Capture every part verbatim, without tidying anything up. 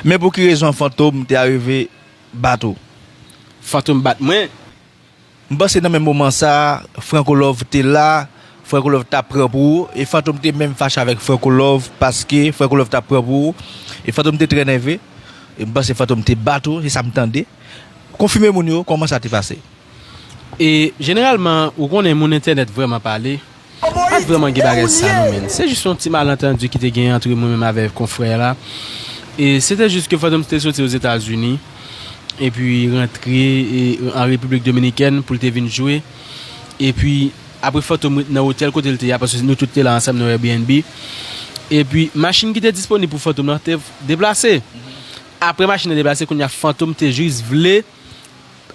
Men pou ki rezon Fantom te arive bat ou? Fantom bat mwen. M panse nan menm moman sa, Franco Love te la, Franco Love t ap pran pou ou, e Fantom te menm fache avèk Franco Love, paske Franco Love t ap pran pou ou, e Fantom te trè nève, e m panse Fantom te bat ou, se sa m tande. Konfime moun yo, kòman sa te pase? E jeneralman, ou konnen moun entènèt vrèman pale, pa t vrèman gen bagay sa non, men. Se jis yon ti malantandi ki te gen antre mwen menm avèk konfrè la. E se te jis ke Fantom te soti Ozetazini, epi rantre e, an Repiblik Dominikèn pou l te vin jwe. Epi apre Fantom ret nan otèl kote l te ye a, paske nou tout te la ansanm nan Airbnb. Epi machin ki te disponib pou Fantom nan te deplase. Apre machin nan deplase, kounye a Fantom te jis vle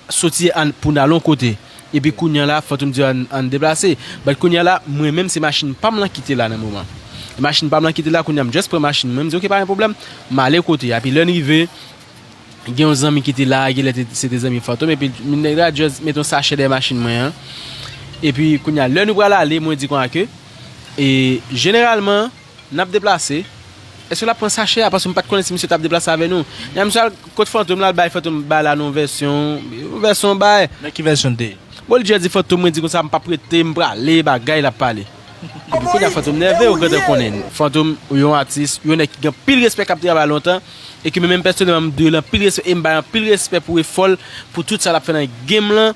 soti an, pou n al yon kote. Epi kounye a la, Fantom di an, an deplase. But kounye a la, mwen menm se machin pa m lan ki te la nan moman. Machin pa m lan ki te la, kounye a m just pran machin mwen, m di oke, pa gen pwoblèm, m ale kote a. Epi lè n rive, gen yon zanmi ki te la, genlè te, se te zanmi Fantom, epi nèg la just mete yon sachè dèyè machin mwen an. Epi kounye a, lè nou pral ale, mwen di konsa ke, e jeneralman, n ap deplase. Èske l ap pran sachè a? Paske m pa t konnen si misye t ap deplase avè nou. Nèg la, misye al kot Fantom la, al bay Fantom bay la nan yon vèsyon, yon vèsyon bay. Nan ki vèsyon l te ye? Bon, li jis di Fantom, mwen di konsa, m p ap rete, m prale, bagay l ap pale. Epi kounye a Fantom nève, ou gentan konnen. Fantom, yon atis, yon nèg ki gen anpil respè, k ap travay lontan, e ke mwen menm pèsonèlman, m dwe l anpil respè, e m bay anpil respè pou efò l, pou tout sa l ap fè nan game lan.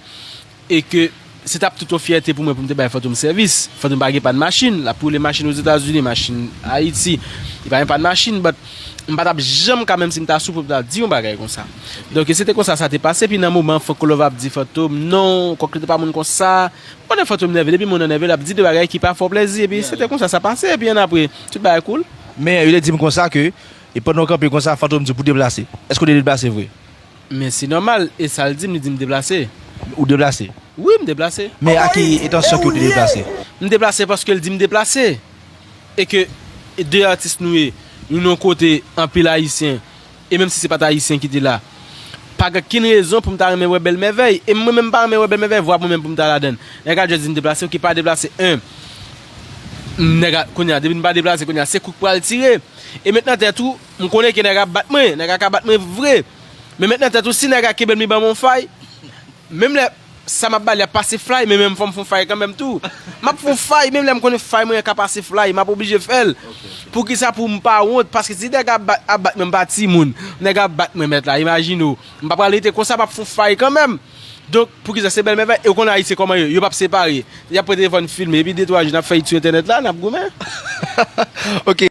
E ke se t ap tout yon fyète pou mwen pou m te bay Fantom sèvis. Fantom pa gen pa de machin, l ap woule machin Ozetazini, machin Ayiti. Li pa gen pa de machin, but m pa t ap janm ka, menm si m ta sou, pou m ta di yon bagay konsa. Donk, se te konsa sa te pase, epi nan moman Franco Love ap di Fantom, non, kòk li te pa moun konsa. Pandan Fantom nève, depi moun nan nève, l ap di de bagay ki pa fè w plezi, epi se te konsa sa pase, epi annapre, tout bagay cool. Men, yo te di m konsa ke, e pandan w kanpe konsa, Fantom di w pou deplase. Èske w te deplase vre? Men se nòmal, e sa l di m, li di m deplase. Ou deplase? Wi, m deplase. Men a ki entansyon ke w te deplase? M deplase paske l di m deplase. E ke de atis nou ye, nou nan yon kote anpil Ayisyen, e menm si se pa t Ayisyen ki te la, pa gen okenn rezon pou m ta renmen wè Bèl Mèvèy. E mwen menm m pa renmen wè Bèl Mèvèy, vwa mwen menm pou m ta ladan l. Nèg la just di m deplase, oke, pa deplase, en. Nèg la, kounye a, depi m pa deplase, kounye a, se kou k pral tire. E met nan tèt ou, m konnen ke nèg ap bat mwen, nèg la ka bat mwen vre. Men met nan tèt ou, si nèg la kenbe m, li ban mwen yon fay, menm lè sa m ap ba li ap pase fly, men menm fò m fè yon fay kanmenm tou. M ap fè yon fay, menm lè m konnen fay mwen an ka pase fly, m ap oblije fè l. Poukisa pou m pa wont? Paske si nèg ap bat, ap bat mwen, m pa timoun. Nèg ap bat mwen, mèt la, imajine w. M pa pral rete konsa, m ap fè yon fay kanmenm. Donk, poukisa se Bèl Mèvèy? E w konn Ayisyen kòman yo, yo p ap separe. Y ap pran telefòn filme, epi de twa jou n ap fè it sou entènèt la, n ap goumen. Ok.